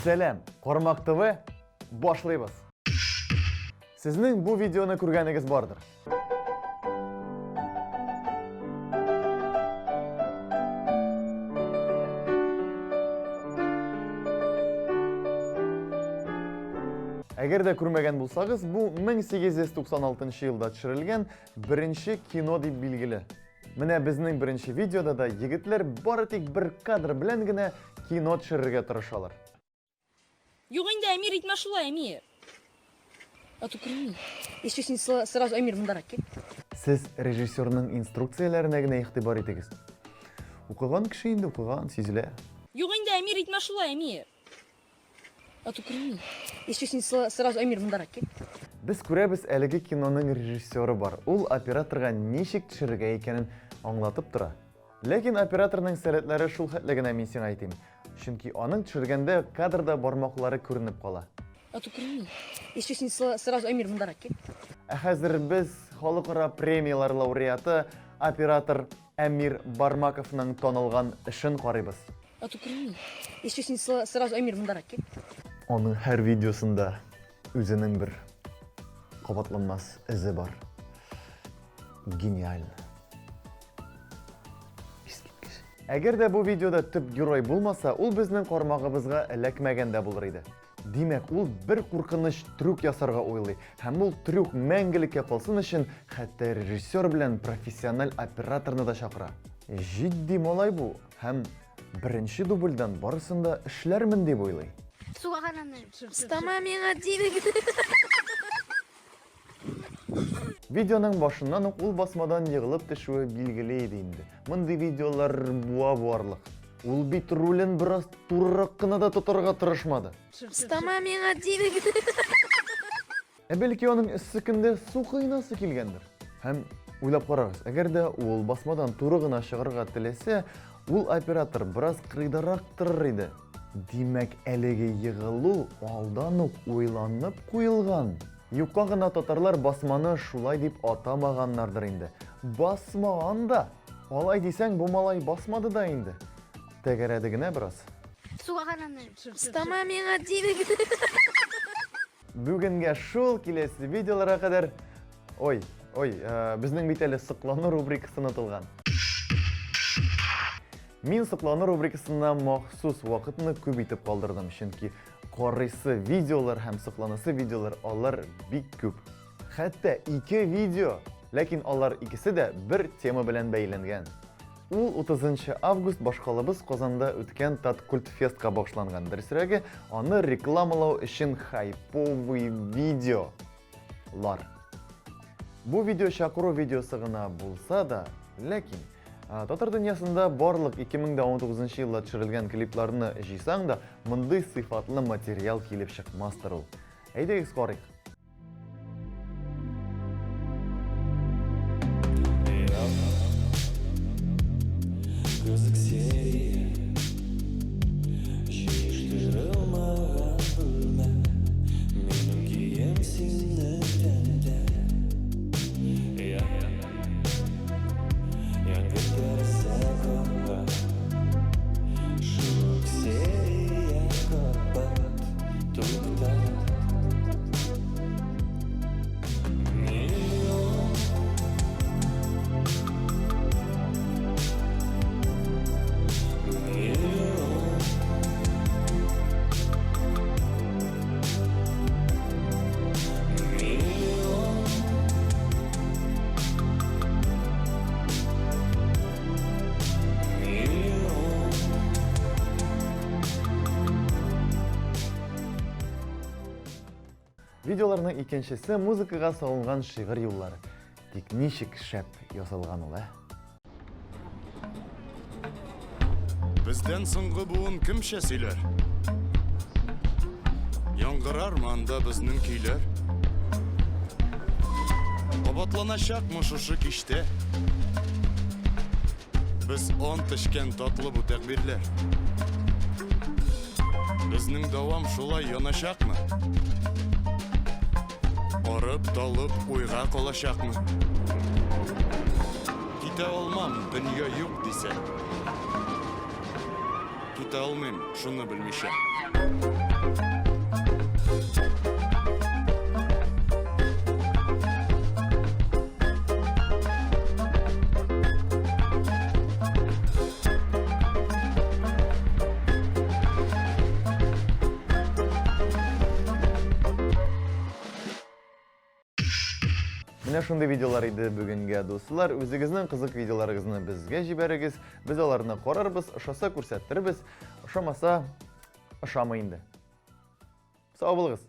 Сәлам, Кармак ТВ, башлыйбыз. Сезнең бу видеоны күргәнегез бардыр. Әгәр дә күрмәгән булсагыз, бу 1896 елда төшерелгән беренче кино дип билгеле. Менә безнең беренче видеода да егетләр бары тик бер кадр белән генә кино төшерергә тырышалар. Юк инде, Әмир, итмә шулай, Әмир. А то күренми. Если син сразу Әмир мондарак кил. Сез режиссерның инструкцияләренә генә игътибар итегез. Укыган кеше инде укыган, сизелә. Юк инде, Әмир, итмә шулай, Әмир. А то күренми. Если син сразу Әмир мондарак кил. Без күрәбез, әлеге киноның режиссеры бар. Ул операторга ничек төшерергә икәнен аңлатып тора. Ләкин операторның сәләтләре шул хәтле генә, мин сиңа әйтим. Чөнки аның төшергәндә кадрда бармаклары күренеп кала. А то күренми. Если син сразу Әмир мондарак кил. Ә хәзер без халыкара премияләр лауреаты, оператор Әмир Бармаковның танылган эшен карыйбыз. А то күренми. Если син сразу Әмир мондарак кил. Аның һәр видеосында үзенең бер кабатланмас эзе бар. Гениально. Искиткеч. Әгәр дә бу видеода төп герой булмаса, ул безнең кармагыбызга эләкмәгән дә булыр иде. Димәк, ул бер куркыныч трюк ясарга уйлый һәм ул трюк мәңгелеккә калсын өчен хәтта режиссер белән профессиональ операторны да чакыра. Җитди малай бу һәм беренче дубльдан барысын да эшләрмен дип уйлый. Суган аны. Стама миңа димәгез. Видеоның башыннан ук ул басмадан егылып төшүе билгеле иде инде. Мондый видеолар буа буарлык. Ул бит рулен бераз турырак кына да тотарга тырышмады. Стама миңа димәгез. Ә бәлки аның эссе көндә су коенасы килгәндер. Һәм уйлап карагыз, әгәр дә ул басмадан туры гына чыгарга теләсә, ул оператор бераз кырыйдарак торыр иде. Димәк, әлеге егылу алдан ук уйланып куелган. Юкка гына татарлар басманы шулай дип атамаганнардыр инде. Басмаган да! Алай дисәң, бу малай басмады да инде. Тәгәрәде генә бераз. Суган аны. Стама миңа димәгез. Бүгенгә шул, киләсе видеоларга кадәр. Ой, ой, э, безнең бит әле соклану рубрикасы онытылган. Мин соклану рубрикасына махсус вакытны күп итеп калдырдым, чөнки карыйсы видеолар һәм сокланасы видеолар алар бик күп. Хәтта ике видео, ләкин алар икесе дә бер тема белән бәйләнгән. Ул 30 август башкалабыз Казанда үткән Таткультфестка багышланган. Дөресрәге, аны рекламалау өчен хайповый видео лар. Бу видео чакыру видеосы гына булса да, ләкин татар дөньясында барлык 2019 елда төшерелгән клипларны җыйсаң да, мондый сыйфатлы материал килеп чыкмастыр ул. Әйдәгез карыйк. Видеоларның икенчесе музыкага салынган шигырь юллары. Тик ничек шәп ясалган ул, ә? Бездән соңгы буын кемчә сөйләр? Яңгырармы анда безнең көйләр? Кабатланачакмы шушы кичтә? Без ант эчкән татлы бу тәкъбирләр. Безнең дәвам шулай яначакмы? Арып, талып, уйга калачакмы? Китә алмам, дөнья юк дисә. Китә алмыйм, шуны белмичә. Менә шундый видеолар иде бүгенгә, дуслар. Үзегезнең кызык видеоларыгызны безгә җибәрегез. Без аларны карарбыз, ошаса күрсәтербез, ошамаса, ошамый инде. Сау булыгыз.